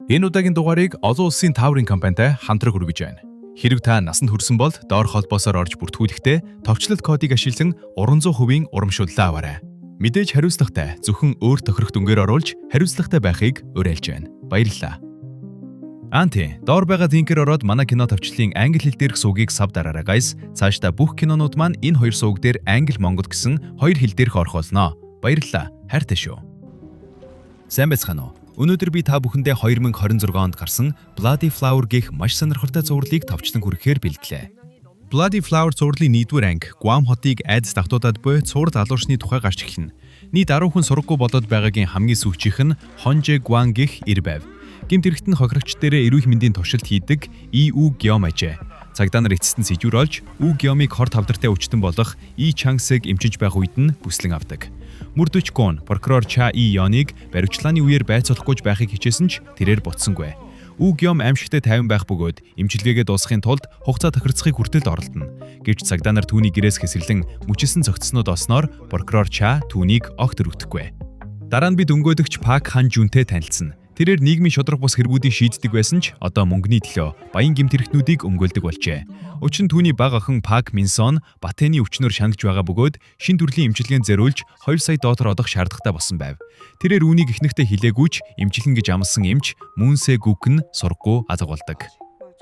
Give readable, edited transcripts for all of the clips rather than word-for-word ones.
Энэ удаагийн дугаарыг олон улсын тааврын компанитай хамтран хүргэж байна. Хэрв та насанд хүрсэн бол доор холбоосоор орж бүртгүүлэхдээ товчлол кодыг ашиглан 300% урамшууллаа аваарай. Мэдээж хариуцлагатай зөвхөн өөр тохирох дүнгээр оруулж хариуцлагатай байхыг уриалж байна. Баярлалаа. Анти, доор байгаа линкээр ороод манай кино товчлолын англи хэл дээрх сувгийг sub дараарай guys. Цаашдаа бүх кинонууд маань энэ хоёр сувг дээр англи, монгол гэсэн хоёр хэл дээрх орох болно. Баярлалаа. Хайртай шүү. Сайн байцгаана уу? Өнөөдөр би та бүхэндээ 2026 онд гарсан Bloody Flower гэх маш сонирхолтой цувралыг товчлон хүргэхээр бэлтлээ. Bloody Flower цувралын 1-р анги Гуам хотыг айдас давтуудад буй цуврал алуурчны тухай гарч эхэлнэ. Нийт 10 хүн сураггүй болоод байгаагийн хамгийн сүүлчийнх нь Хонже Гуан гэх эр байв. Гэмт хэрэгт нь хохирогч дээрээ эрүүл мэндийн туршилт хийдэг И У Гём ажээ. Цагдаа нар эцэст нь сэжүүр олж У Гёмыг хор тавдартай өвчтөн болох И Чангсыг эмчилж байх үед нь бүслэн авдаг. Мөрдөж Гон прокурор Ча И Йоныг баривчлааны үеэр байцуулахгүй байхыг хичээсэн ч тэрээр буцсангүй. У Гём аимшигтай тайван байх бөгөөд эмчилгээгээ дуусгахын тулд хугацаа тохирцохыг хүртэл оролдоно. Гэвч цагдаа нар түүний гэрээс хэсэрлэн мөчилсөн цогцснууд олсноор прокурор Ча түүнийг огт өрөвдөхгүй. Дараа нь бид өнгөөдөгч Пак Хан Жүнтэй танилцсан. Тэрээр нийгмийн шударга бус хэрэгүүдийг шийддэг байсан ч одоо мөнгөний төлөө баян гэмт хэрэгтнүүдийг өнгөөлдөг болжээ. Учир нь түүний бага охин Пак Минсон Батэны өвчнөөр шанаж байгаа бөгөөд шинэ төрлийн эмчилгээнд зориулж 2 сая доллар олох шаардлагатай болсон байв. Тэрээр үүнийг эхнэртээ хэлээгүй ч эмчилнэ гэж амласан эмч Мүнсэ Гүк нь сургаггүй алга болдог.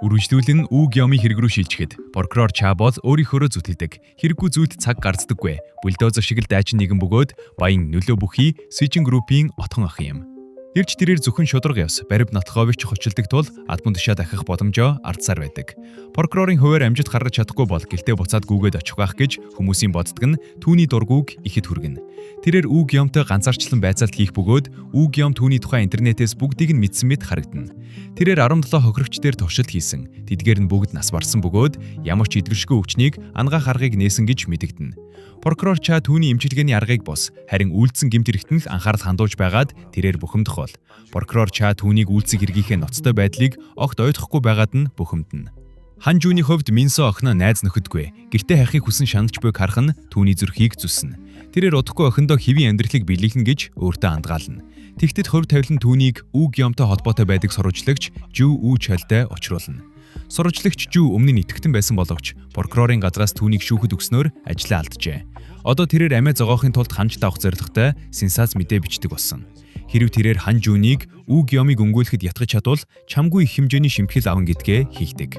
Үргэлжлүүлэн үг ямын хэрэг рүү шилжихэд прокурор Ча бол өөрийнхөөрөө зүтгэдэг. Хэрэггүй зүйлд цаг гарцдаггүй. Бульдозер шиг л дайчин нэгэн бөгөөд баян нөлөө бүхий Сижин группийн отхон ах юм. Тэрч тэрээр зөвхөн шударга ёс, барив нотхович хочилдог тул албан тушаа дахих боломжоо ардсаар байдаг. Прокурорын хувиар амжилт гаргаж чадахгүй бол гэлтээ буцаад гүгээд очих байх гэж хүмүүсийн боддог нь түүний дургүйг ихэд хүргэнэ. Тэрээр үг юмтай ганцаарчлан байцаалт хийх бөгөөд үг юм түүний тухай интернетээс бүгдийг нь мэдсэн мэт харагдана. Тэрээр 17 хохирогч дээр туршилт хийсэн. Тэдгээр нь бүгд нас барсан бөгөөд ямар ч идэгшгүй өвчнийг ангаах аргыг нээсэн гэж мэдэгдэнэ. Прокурор Ча түүний эмчилгээний аргыг бус харин үйлдсэн гэмт хэрэгтэн л анхаарал хандуулж байгаад тэрээр бухимдах бол. Прокурор Ча түүнийг үйлцэг хэргийнхээ ноцтой байдлыг огт ойлгохгүй байгаад нь бухимдана. Хан Жүүний хувьд Минсо охиноо найз нөхөдгүй. Гэртээ хайхыг хүсэн шаналж буйг харах нь түүний зүрхийг зүснэ. Тэрээр удахгүй охиндоо хэвийн амьдралыг биелүүлнэ гэж өөртөө андгаална. Тэгтэл хувь тавилан түүнийг үг юмтай холбоотой байдаг сурвалжлагч Жүү Ү Чольтой учруулна. Сурвалжлагч Жүү өмнө нь итгэвтэн байсан боловч прокурорын газраас түүнийг шүүхэд өгснөөр ажлаа алджээ. Одоо тэрээр амиа зогоохын тулд ханж давах зорилготой сенсац мэдээ бичдэг болсон. Хэрв тэрээр хан Жүүнийг үг юмыг өнгөөлөхөд ятгах чадвал чамгүй их хэмжээний шимтгэл авна гэдгээ хийгдэг.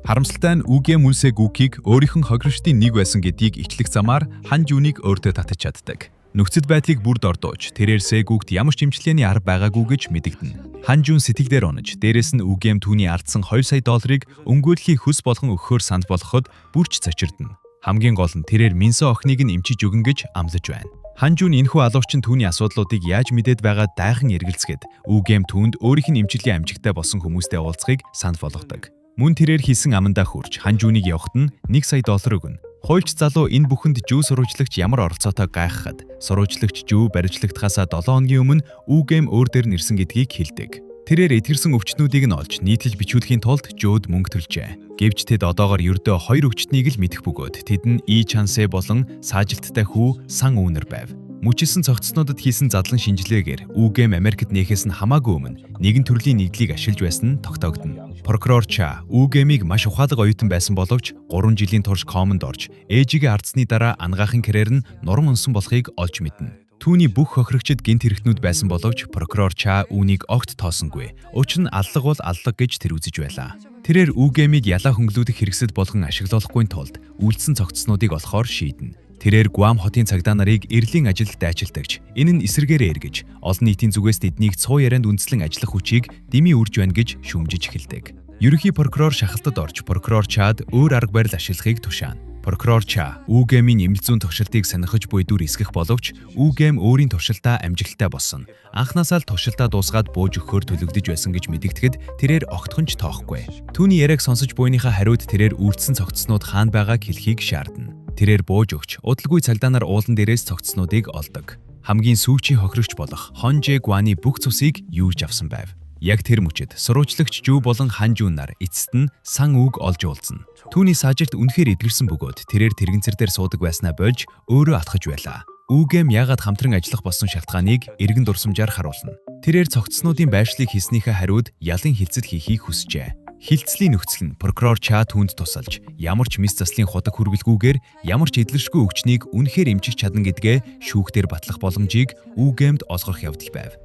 Харамсалтай нь Үгэ Мүнсэ Гүкийг өөрийнх нь хохирогчдын нэг байсан гэдгийг ичлэх замаар Хан Жүүнийг өөртөө татаж чаддаг. Нөхцөл байдлыг бүрд ордууж, тэрээр Сэгүгт ямар ч эмчилгээний арга байгаагүй гэж мэдэгдэнэ. Хан Жүүн сэтгэл дээр унаж, дээрэс нь Үгэм түүний алдсан 2 сая долларыг өнгөөлхийн хөс болгон өгөхөөр санд болоход бүрч цочирдна. Хамгийн гол нь тэрээр Минсо охиныг нь эмчиж өгнө гэж амлаж байна. Хан Жүүн энэхүү алуурчин түүний асуудлуудыг яаж мэдээд байгаа дайхан эргэлзэхэд Үгэм түүнд өөрийнх нь эмчилгээ амжигтай болсон хүмүүстэй уулзахыг санал болгодог. Мөн тэрээр хийсэн амандаа хүрч Хан Жүүнийг явахад нь 1 сая доллар өгнө. Хуульч залуу энэ бүхэнд Жүү сурвалжлагч ямар оролцоотой гайхахад сурвалжлагч Жүү баривчлагдахаасаа 7 хоногийн өмнө Үгэм өөр дээр нь ирсэн гэдгийг хэлдэг. Тэрээр эдгэрсэн өвчтнүүдийг нь олж нийтлэл бичүүлэхийн тулд Жөөд мөнгө төлжээ. Гэвч тэд одоогоор ердөө хоёр өвчтнийг л мэдэх бөгөөд тэд нь И Чансе болон саажилттай хүү Сан Үүнэр байв. Мөчилсөн цогцснуудад хийсэн задлан шинжилгээгээр Үгэм Америкт нээхээс нь хамаагүй өмнө нэгэн төрлийн нэгдлийг ашиглаж байсан нь тогтоогдоно. Прокурор Ча Үгэмийг маш ухаалаг оюутан байсан боловч 3 жилийн турш комонд орж ээжигээ алдсны дараа ангаахын карьер нь нуран унсан болохыг олж мэднэ. Түүний бүх хохирогчид гэнт хэрэгтнүүд байсан боловч прокурор Ча үүнийг огт тоосонгүй. Учир нь аллага бол аллага гэж тэр үзэж байлаа. Тэрээр Үгэмийг ялаа хөнгөлүүлэх хэрэгсэл болгон ашиглуулахгүй тулд үйлдсэн цогцснуудыг олохоор шийднэ. Тэрээр Гуам хотын цагдаа нарыг эрлийн ажилд дайчилдагч. Энэ нь эсэргээрээ эргэж, олон нийтийн зүгээс тэднийг цуу ярианд үндэслэн ажиллах хүчийг дэмий үрж байна гэж шүүмжиж эхэлдэг. Ерөнхий прокурор шахалтад орж прокурор Чад өөр арга барил ашиглахыг тушаана. Прокурор Ча Үгэмийн эмэл зүүн туршилтыг сонирхож буй дүр эсгэх боловч Үгэм өөрийн туршилтаа амжилттай болсон. Анхнаасаа л туршилтаа дуусгаад бууж өгөхөөр төлөгдөж байсан гэж мэдэгдэхэд тэрээр огтхон ч тоохгүй. Түүний яриаг сонсож буйныхаа хариуд тэрээр үйлдсэн цогцснууд хаана байгааг хэлхийг шаардна. Тэрээр бууж өгч удалгүй цагдаа нар уулан дээрээс цогцснуудыг олдог. Хамгийн сүүчийн хохирогч болох Хонже Гуаны бүх цусыг юурж авсан байв. Яг тэр мөчид сурвалжлагч Жүү болон Хан Жүүн нар эцэст нь сан үг олж уулзна. Түүний саажилт үнэхээр эдгэрсэн бөгөөд тэрээр тэрэгцэр дээр суудаг байснаа болж өөрөө алхаж байлаа. Үгэм яагаад хамтран ажиллах болсон шалтгааныг эргэн дурсамжаар харуулна. Тэрээр цогцснуудын байршлыг хийснийхээ хариуд ялын хилцэл хийхийг хүсжээ. Хилцлийн нөхцөл нь прокурор Ча түүнд тусалж, ямар ч мэс заслын худаг хүргэлгүйгээр ямар ч эдлэршгүй өвчнийг үнэхээр эмчилж чадна гэдгээ шүүхтэр батлах боломжийг Үгэмд олгох явдал байв.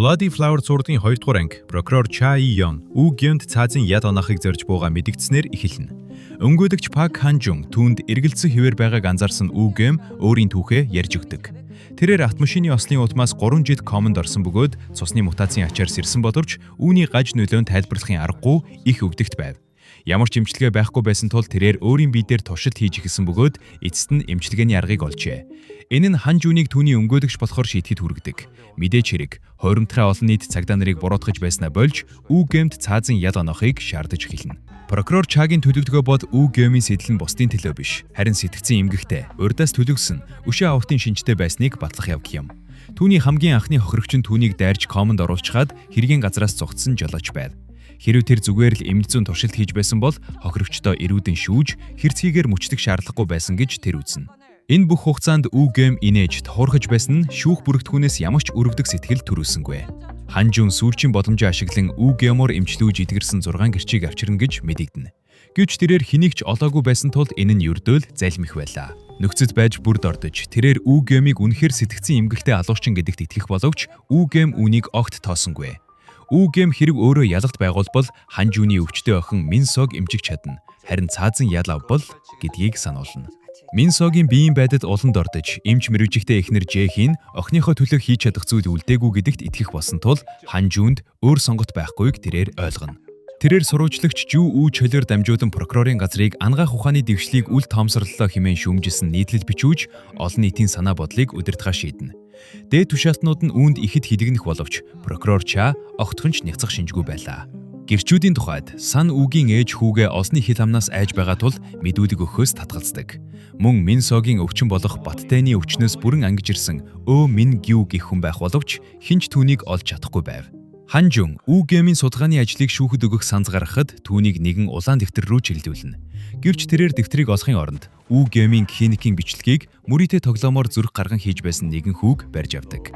Bloody Flower цувралын 2 дугаар анги прокурор Ча И Йон Үгэмд цаазын яд оноохыг зорж буугаа мэдэгдснээр эхэлнэ. Өмгөөлөгч Пак Ханжун түүнд эргэлзсэн хэвээр байгааг анзаарсан Үгэм өөрийн түүхээ ярьж өгдөг. Тэрээр автомашины ослын улмаас 3 жил комонд орсон бөгөөд цусны мутацийн ачаар сэрсэн боловч үүний гаж нөлөөнд тайлбарлахын аргагүй их өвдөгт байв. Ямар ч эмчилгээ байхгүй байсан тул тэрээр өөрийн бие дээр туршилт хийж эхэлсэн бөгөөд эцэст нь эмчилгээний аргыг олжээ. Энэ нь Ханжүнийг түүний өмгөөлөгч болохоор шийтгэхэд хүргэдэг. Мэдээч хэрэг хуримтлахаа олон нийт цагдаа нарыг буруутгаж байснаа болж Үгэмд цаазын ял оноохыг шаардаж эхэлнэ. Прокурор Чагийн төлөвлөгөө бол Үгэмийн сэтэл нь бусдын төлөө биш, харин сэтгцэн эмгэгтэй, урдаас төлөвсөн, өшөө авахтын шинжтэй байсныг батлах явдал юм. Түүний хамгийн анхны хохирогч нь түүнийг дайрч комонд оруулчихад хэргийн газраас зугтсан жолооч байв. Хэрв тэр зүгээр л эмч зүүн туршилт хийж байсан бол хохирогчдоо эрүүдэн шүүж, хэрцгийгээр мөчлөх шаардлагагүй байсан гэж тэр үзнэ. Энэ бүх хугацаанд Үгэм инээж тохуурхаж байсан нь шүүх бүрэгдхүүнээс ямар ч өрөвдөх сэтгэл төрүүлсэнгүй. Ханжун сүүлчийн боломжоо ашиглан Үгэмор эмчлүүж эдгэрсэн 6 гэрчийг авчирна гэж мэдэгдэнэ. Гэвч тэрээр хэнийг ч олоогүй байсан тул энэ нь ердөөл залмих байлаа. Нөхцөд байж бүрд ордож тэрээр Үгэмийг үнэхээр сэтгцэн эмгэгтэй алуурчин гэдэгт итгэх боловч Үгэм үүнийг огт тоосонгүй. Үгэм хэрэг өөрөө ялалт байгуулбал Ханжүний өвчтөе охин Минсог эмчиг чадна. Харин цаазан ял авбал гэдгийг сануулна. Минсогийн биеийн байдалд уланд ордож, эмч мэргэжигтэй эхнэр Жэхийн охиныхоо төлөө хийж чадах зүйл үлдээгүй гэдэгт итгэх болсон тул Ханжүнд өөр сонголт байхгүйг тэрээр ойлгоно. Тэрээр сурвалжлагч Жүү Ү чөлөөр дамжуулан прокурорын газрыг анагаах ухааны дэвшлийг үл тоомсорлолоо хэмээн шүүмжилсэн нийтлэл бичүүж, олон нийтийн санаа бодлыг удирдахаар шийднэ. Дээд тушаалтнууд нь үүнд ихэд хидэгнэх боловч прокурор Ча огтхон ч няцах шинжгүй байлаа. Гэрчүүдийн тухайд Сан Үгийн ээж хүүгээ олсны хил амнаас айж байгаа тул мэдүүлэг өгөхөөс татгалздаг. Мөн Минсогийн өвчин болох Баттэны өвчнөөс бүрэн ангиж ирсэн Өө Мин Гю гэх хүн байх боловч хэн ч түүнийг олж чадахгүй байв. Ханжун Үгэмийн судалгааны ажлыг шүүхэд өгөх санз гаргахад түүнийг нэгэн улаан дэвтэр рүү чиглүүлнэ. Гэвч тэрээр дэвтрийг олохын оронд Үгэмийн клиникийн бичлэгийг мөрийтэй тоглоомоор зүрх гарган хийж байсан нэгэн хүүг барьж авдаг.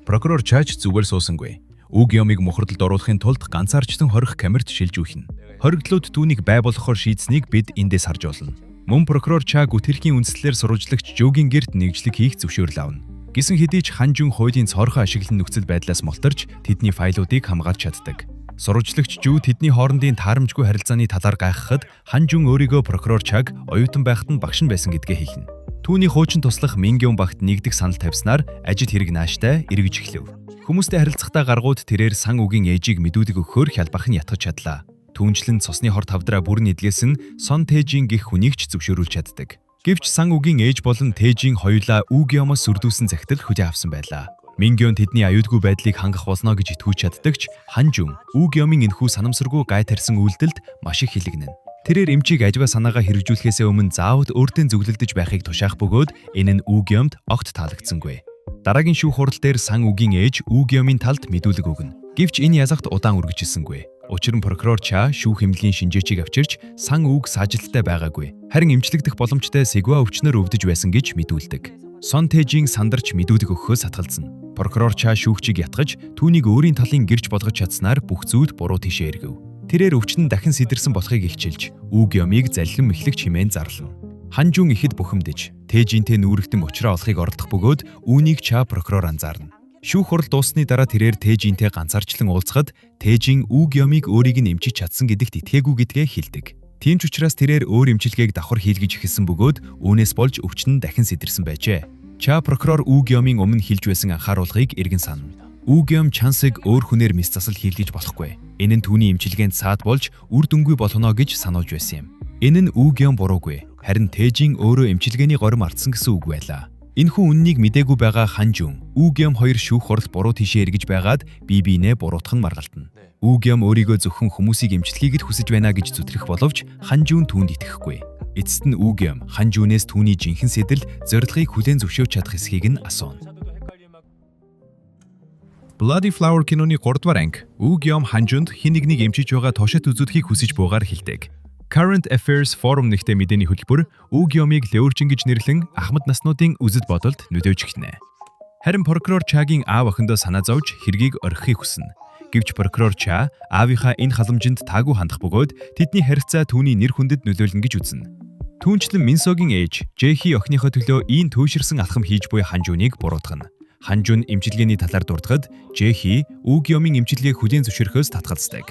Прокурор Чач зүгээр суусангүй. Үгэмийг мухардалд оруулахын тулд ганцаарчлан хорих камерт шилжүүлнэ. Хоригдлууд түүнийг бай болгохоор шийдсэнийг бид эндээс харж болно. Мөн прокурор Ча гүтэрхийн үндслээр сурвалжлагч Жөгийн гэрт нэгжлэг хийх зөвшөөрөл авна. Гисэн хэдий ч Ханжүн хуулийн цоорхон ашиглан нөхцөл байдлаас мултарч тэдний файлуудыг хамгаалж чаддаг. Сурвалжлагч Жүү тэдний хоорондын таарамжгүй харилцааны талаар гайхахад Ханжүн өөрийгөө прокурор Чаг оюутан байхад нь багш нь байсан гэдгээ хэлнэ. Түүний хуучин туслах Мингюн багт нэгдэх санал тавьснаар ажил хэрэг нааштай эргэж эхлэв. Хүмүүстэй харилцахдаа гаргууд тэрээр сан үгийн ээжийг мэдүүлэг өгөхөөр хялбархан ятгах чадлаа. Түүнчлэн цусны хор тавдраа бүрэн эдгээс нь Сон Тэжин гэх хүнийг ч зөвшөөрүүлж чаддаг. Гэвч сан үгийн ээж болон Тэжин хоёулаа Үгиомоос сүрдүүлсэн захидал хүлээн авсан байлаа. Мингён тэдний аюулгүй байдлыг хангах болно гэж итгүүлж чаддаг ч Ханжүн Үгиомын энэхүү санамсаргүй гай тарьсан үйлдэлд маш их хилэгнэ. Тэрээр эмчийг ажва санаагаа хэрэгжүүлэхээсээ өмнө заавал өөртөө зөвлөлдөж байхыг тушаах бөгөөд энэ нь Үгиомд огт таалагдсангүй. Дараагийн шүүх хурал дээр сан үгийн ээж Үгиомын талд мэдүүлэг өгнө. Гэвч энэ ялалт удаан үргэлжилсэнгүй. Учир нь прокурор Ча шүүх хэмнэлийн шинжээчийг авчирч сан үг саажилттай байгаагүй. Харин эмчлэгдэх боломжтой Сегва өвчнөр өвдөж байсан гэж мэдүүлдэг. Сон Тэжин сандарч мэдүүлэг өгөхөөс татгалзана. Прокурор Ча шүүгчийг ятгаж түүнийг өөрийн талын гэрч болгож чадсанаар бүх зүйл буруу тийшээ эргэв. Тэрээр өвчин нь дахин сэтэрсэн болохыг илчилж, Үгиомыг залхин мэхлэгч хэмээн зарлана. Ханжүн ихэд бухимдаж, Тэжинтэй нүүрэгдэн учраа олохыг оролдох бөгөөд үүнийг Ча прокурор анзаарна. Шүүх хурал дууссаны дараа тэрээр Тэжинтэй ганцаарчлан уулзахад Тэжин Үгиомыг өөрийг нь эмчиж чадсан гэдэгт итгээгүй гэдгээ хэлдэг. Тийм ч учраас тэрээр өөр эмчилгээг давхар хийлгэж эхэлсэн бөгөөд үүнээс болж өвчин нь дахин сэтэрсэн байжээ. Ча прокурор Үгиомын өмнө хэлж байсан анхааруулгыг эргэн санана. Үгиом Чансыг өөр хүнээр мэс засал хийлгэж болохгүй. Энэ нь түүний эмчилгээнд саад болж үр дүнгүй болно гэж сануулж байсан юм. Энэ нь Үгиом буруугүй. Харин Тэжин өөрөө эмчилгээний горим алдсан гэсэн үг байлаа. Энэхүү үннийг мдээгүй байгаа Ханжүн, Үгиом хоёр шүүх хурал буруу тийшээ эргэж байгаад бие биенээ буруутгах нь маргалтна. Үгиом өөрийгөө зөвхөн хүмүүсийг эмчлэхийг л хүсэж байна гэж зүтгэх боловч Ханжүн түүнд итгэхгүй. Эцэст нь Үгиом Ханжүнээс түүний жинхэнэ сэтэл зорилгыг хүлээн зөвшөөрч чадах эсхийг нь асууна. Bloody Flower киноны 3 дугаар анги Үгиом Ханжүнд хэн нэгнийг эмчиж байгаа тушаат үзүүлэхийг хүсэж буугаар хэлдэг. Current Affairs Forum нэртэй мэдээний хөтөлбөр Үгиомыг леүржин гэж нэрлэн ахмад наснуудын үзэл бодолд нөлөөж гинэ. Харин прокурор Чагийн аав охиндоо санаа зовж хэргийг орхихыг хүснэ. Гэвч прокурор Ча аавынхаа энэ халамжинд таагүй хандах бөгөөд тэдний харилцаа түүний нэр хүндэд нөлөөлнө гэж үзнэ. Түүнчлэн Минсогийн ээж Жэхи охиныхоо төлөө ийм төвшөрсөн алхам хийж буй Ханжуныг буруутгана. Ханжун эмчилгээний талаар дурдахад Жэхи Үгиомын эмчилгээг хүлээн зөвшөөрөхөөс татгалздаг.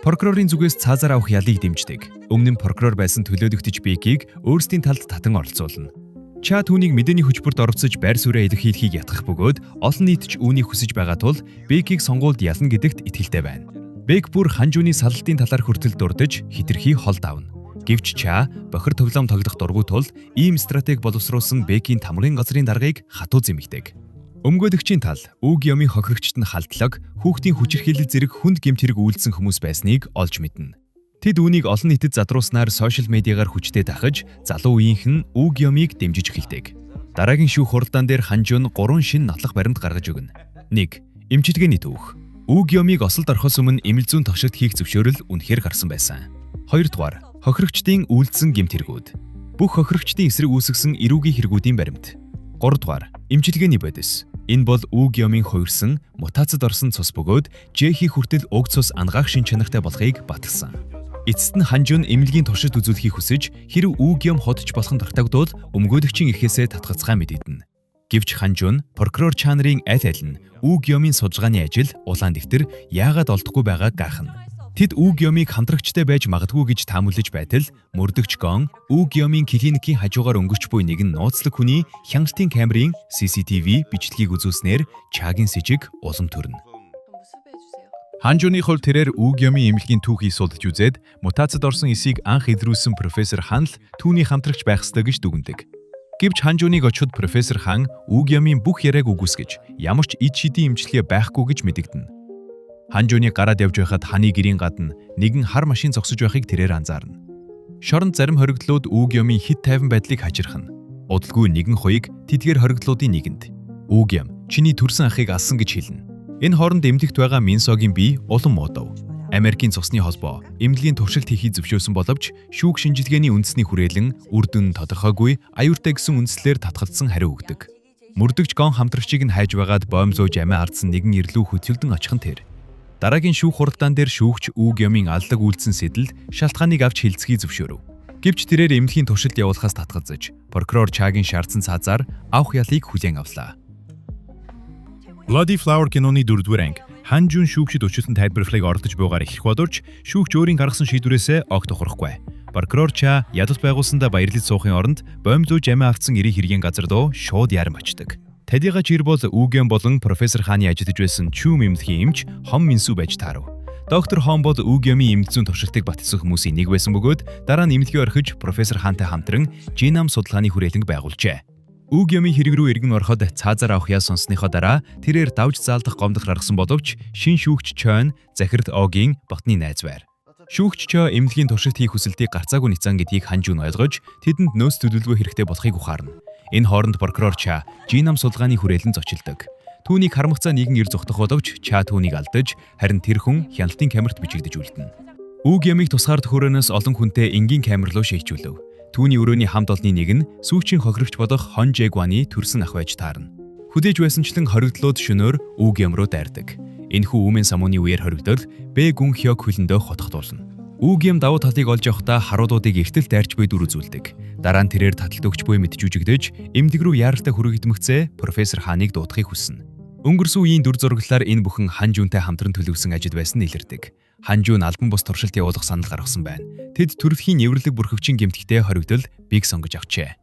Прокурорын зүгээс цаазаар авах ялыг дэмждэг. Өмнө нь прокурор байсан төлөөлөгдөж Бекийг өөрсдийн талд татан оролцуулна. Ча түүнийг мэдээний хөжбөрт оролцож байр сууриа илэрхийлэхийг ятгах бөгөөд олон нийт ч үүнийг хүсэж байгаа тул Бекийг сонгуульд ялна гэдэгт итгэлтэй байна. Бек бүр Ханжуны салалтын талаар хүртэл дурдаж хэтэрхий хол давна. Гэвч Ча бохир тоглоом тоглох дургүй тул ийм стратеги боловсруулсан Бекийн тамгын газрын даргаыг хатуу зэмлэдэг. Өмгөөлөгчийн тал Үгиомын хохирогчд нь халдлага, хүүхдийн хүчирхийлэл зэрэг хүнд гэмт хэрэг үйлдсэн хүмүүс байсныг олж мэднэ. Тэд үүнийг олон нийтэд задруулснаар сошиал медиагаар хүчтэй дахиж залуу үеийнхэн Үгиомыг дэмжиж эхэлдэг. Дараагийн шүүх хуралдаан дээр Ханжун 3 шинэ нотлох баримт гаргаж өгнө. 1. Эмчилгээний түүх. Үгиомыг осолд орохоос өмнө эмэл зүйн тогшилт хийх зөвшөөрөл үнэхээр гарсан байсан. 2 дугаар, хохирогчдын үйлдсэн гэмт хэрэгүүд. Бүх хохирогчдын эсрэг үүсгэсэн эрүүгийн хэрэгүүдийн баримт. 3 дугаар, эмчилгээний бодис. Энэ бол Үгиомын хувирсан, мутацид орсон цус бөгөөд Жэхи хүртэл уг цус ангаах шин чанартай болохыг баталсан. Эцэст нь Ханжун эмнэлгийн туршилт үзүүлэхийг хүсэж, хэрв Үгиом ходож болох нь тогтоогдвол өмгөөлөгчийн эрхээсээ татгацгаа мэдэгдэнэ. Гэвч Ханжун прокурор Ча нарын аль аль нь Үгиомын судалгааны ажил улаан дэвтэр яагаад олдохгүй байгааг гайхна. Тэд Үгиомыг хамтрагчтай байж магадгүй гэж таамаглаж байтал мөрдөгч Гон Үгиомын клиникийн хажуугаар өнгөрч буй нэгэн нууцлаг хүний хяналтын камерын CCTV бичлэгийг үзүүлснээр Чагийн сэжиг улам төрнө. Ханжуны хувьд тэрээр Үгиомын эмнэлгийн түүхийг судалж үзээд мутацид орсон эсийг анх илрүүлсэн профессор Хан л түүний хамтрагч байх ёстой гэж дүгнэдэг. Гэвч Ханжуныг очиход профессор Хан Үгиомын бүх яриаг үгүйсгэж ямар ч ид шидийн эмчилгээ байхгүй гэж мэдэгдэнэ. Ханжуныг гараад явж байхад ханы гэрийн гадна нэгэн хар машин зогсож байхыг тэрээр анзаарна. Шоронд зарим хоригдлууд Үгиомын хит тайван байдлыг хажирхна. Удалгүй нэгэн хуйг тэдгээр хоригдлуудын нэгэнд Үгиом чиний төрсөн ахыг алсан гэж хэлнэ. Энэ хооронд эмнэлэгт байгаа Минсогийн бие улам муудав. Америкийн цусны холбоо эмнэлгийн туршилт хийхийг зөвшөөрсөн боловч шүүх шинжилгээний үндэсний хүрээлэн үр дүн тодорхойгүй аюултай гэсэн үндслээр татгалзсан хариу өгдөг. Мөрдөгч Гон хамтрагчийг нь хайж байгаад боомзууж амиа алдсан нэгэн ирлүү хөцөлдөн очих нь тэр. Дараагийн шүүх хуралдаан дээр шүүгч Үгиомын аллаг үйлдсэн сэдэлд шалтгааныг авч хэлцгийг зөвшөөрөв. Гэвч тэрээр эмнэлгийн туршилт явуулахаас татгалзаж, прокурор Чагийн шаардсан цаазаар авах ялыг хүлээн авлаа. Bloody Flower киноны дөрөвдүгээр анги Ханжун шүүгчид өчөлтөн тайлбарлахыг оролдож буйгаар эхлэх боловч шүүгч өөрийн гаргасан шийдвэрээсээ огт ухрахгүй. Прокурор Ча ядалт байгуулсандаа баярлаж суухын оронд боомзууж амиа алдсан эрийн хэргийн газар руу шууд яран очдог. Тадига чир бол Үгэн болон профессор Хааны ажиллаж байсан Чүм эмнэлгийн эмч Хом Минсү байж таарав. Доктор Хом бол Үгэмийн эмч зүйн туршилтыг баталсан хүмүүсийн нэг байсан бөгөөд дараа нь эмнэлгээ орхиж профессор Хаантай хамтран Женам судалгааны хүрээлэнг байгуулжээ. Үгэмийн хэрэг рүү иргэн ороход цаазаар авах ял сонссныхоо дараа тэрээр давж заалдах гомдох гаргасан боловч шин шүүгч Чойн Захирд Огийн ботны найз байр. Шүүгч Чо эмнэлгийн туршилт хийх хүсэлтийг гарцаагүй ницаан гэдгийг Ханжун ойлгож тэдэнд нөөц төлөвлөгөө хэрэгтэй болохыг ухаарна. Энэ хооронд прокурор Ча Жинам судалгааны хүрээлэн зочилдог. Түүнийг харамгацаа нэгэн ир зогтох боловч Ча түүнийг алдаж харин тэр хүн хяналтын камерт бичигдэж үлдэнэ. Үгэмийг тусгаар төхөөрөөс олон хүнтэй энгийн камер руу шийдвүлэв. Түүний өрөөний хамт олонны нэг нь сүүчийн хохирогч болох Хон Жэгваны төрсөн ах байж таарна. Хүлээж байсанчлан хоригдлууд шөнөөр Үгэм рүү дайрдаг. Энэхүү үүмэн самууны үеэр хоригдол Бэ Гүн Хёк хөлөндөө хотхтуулна. Үгэм давуу талыг олж явахдаа харуудуудыг эртэл дайрч буй дүр үзүүлдэг. Дараа нь тэрээр таталт өгч буй мэд жүжигдэж, эмнэлэг рүү яаралтай хүрэгдмэгцээ профессор Ханыг дуудахыг хүснэ. Өнгөрсөн үеийн дүр зураглалаар энэ бүхэн Ханжүнтэй хамтран төлөвлөсөн ажил байсан нь илэрдэг. Ханжүн албан бус туршилт явуулах санал гаргасан байна. Тэд төрөлхийн эвэрлэг бүрхөвчийн гэмтгэхтэй хоригдол бийг сонгож авчээ.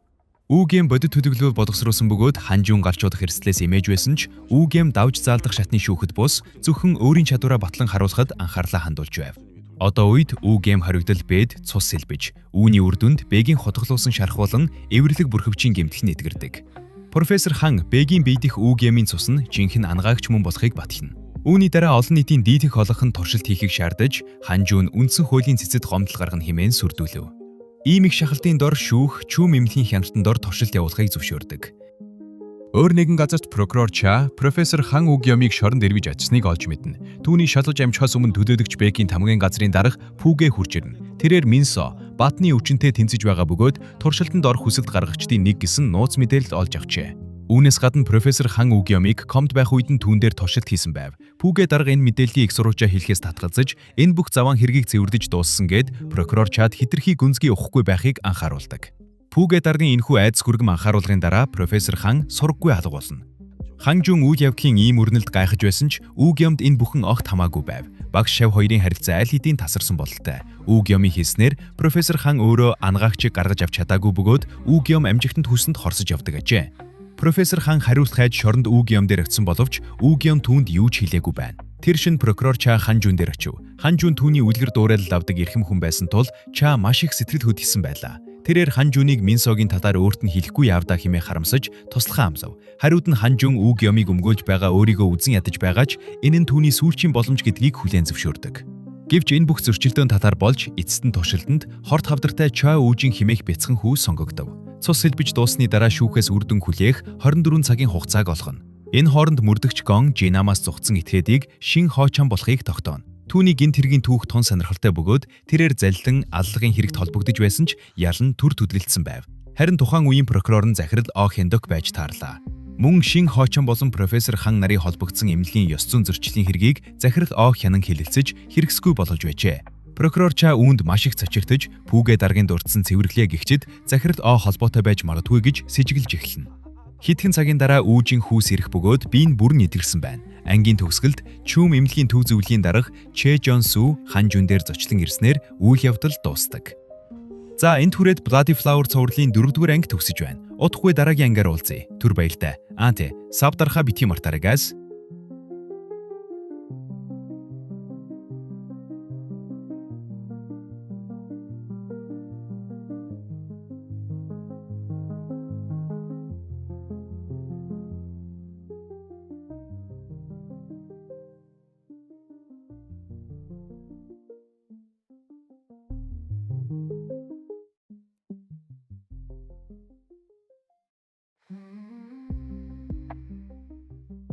Үгэм бодит төлөвлөгөө боловсруулсан бөгөөд Ханжүн гарч удах эрсдлээс эмээж байсан ч Үгэм давж заалдах шатны шүүхэд бус зөвхөн өөрийн чадвараа батлан харуулахад анхаарлаа хандуулж байв. Одоо үед Үгэм хоригдол Бэд цус сэлбэж, үүний үр дүнд Бэгийн хотголуулсан шарх болон эвэрлэг бүрхөвчийн гэмтэх нь эдгэрдэг. Профессор Хан Бэгийн бие дэх Үгэмийн цус нь жинхэнэ ангаагч мөн болохыг батлна. Үүний дараа олон нийтийн дийлэнх олонх нь туршилт хийхийг шаардаж, Ханжүн үндсэн хуулийн цэцэд гомдол гаргана хэмээн сүрдүүлв. Ийм их шахалтын дор шүүх Чүм эмнэлгийн хяналтан дор туршилт явуулахыг зөвшөөрдөг. Өөр нэгэн газарт прокурор Ча профессор Хан Үгэмийг шоронд эргэж очсныг олж мэднэ. Түүний шалгаж амжихаас өмнө төлөөлөгч Бэкийн тамгын газрын дарга Пүгэ хурж ирнэ. Тэрээр Минсо Батны өвчнөд тэнцэж байгаа бөгөөд туршилтанд орох хүсэлт гаргагчдын нэг гэсэн нууц мэдээлэл олж авчээ. Үүнээс гадна профессор Хан Үгьёмыг комд байх үед нь түүн дээр туршилт хийсэн байв. Пүгэ дарга энэ мэдээллийг их сурвалжаа хэлэхээс татгалзаж, энэ бүх заваан хэргийг цэвэрлэж дууссан гээд прокурор Чад хэтэрхий гүнзгий ухахгүй байхыг анхааруулдаг. Пүгэ даргын энэхүү айдас хүргэм анхааруулгын дараа профессор Хан сураггүй алга болно. Хан Жун үйл явдлын ийм өрнөлд гайхаж байсан ч Үгьёмд энэ бүхэн огт хамаагүй байв. Багш шав хоёрын харилцаа аль хэдийн тасарсан бололтой. Үгьёмын хэлснээр профессор Хан өөрөө ангаагчийг гаргаж авч чадаагүй бөгөөд Үгьём амжигтанд хүсэнд хорсож явдаг ажээ. Профессор Хан хариулт хайж шоронд Үгьём дээр очисон боловч Үгьём түүнд юу ч хэлээгүй байна. Тэр шин прокурор Ча Хан Жун дээр очив. Хан Жун түүний үлгэр дуурайлал авдаг эрхэм хүн байсан тул Ча маш их сэтгэл хөдлөсөн байлаа. Тэрээр Хан Жунийг Минсогийн талаар өөрт нь хэлэхгүй явдаа хэмээн харамсаж туслахаа амлав. Хариуд нь Хан Жун Үгьёмыг өмгөөлж байгаа өөрийгөө үзен ядаж байгаа ч энэ нь түүний сүүлчийн боломж гэдгийг хүлээн зөвшөөрдөг. Гэвч энэ бүх зөрчилдөөн татаар болж эцэст нь туршилтанд хорт хавдартай Ча Үжин хэмээх бяцхан хүү сонгогдов. Цус сэлбэж дууссаны дараа шүүхээс үр дүн хүлээх 24 цагийн хугацааг олгоно. Энэ хооронд мөрдөгч Гон Жинамаас зугтсан этгээдийг шин хоочон болохыг тогтооно. Түүний гинт хэргийн түүх тун сонирхолтой бөгөөд тэрээр заллан аллагын хэрэгт холбогдож байсан ч ялан төр төдөлдсөн байв. Харин тухайн үеийн прокурор нь захирал О Хендок байж таарлаа. Мөн шин хоочон болон профессор Хан нарын холбогдсон эмнэлгийн ёс зүйн зөрчлийн хэргийг захирал О Хянан хэлэлцэж хэрэгсгүй болгож байжээ. Прокурор Ча үүнд маш их цочиртож Пүгэ даргын дурдсан цэвэрлэе гихчид захирал О холбоотой байж магадгүй гэж сэжиглэж эхэлнэ. Хэдхэн цагийн дараа Үүжин хүүс ирэх бөгөөд би нь бүрэн эдгэрсэн байна. Ангийн төгсгөлд Чүм эмнэлгийн төв зөвлөлийн дарга Чэ Жон Сүү Хан Жун дээр зочлон ирснээр үйл явдал дуустдаг. За энэ түрээд Bloody Flower цувралын 4-р анги төгсөж байна. Удахгүй дараагийн ангиар уулзъя. Түр баяртай. Аа тий. Сав дарахаа битгий мартаарай guys.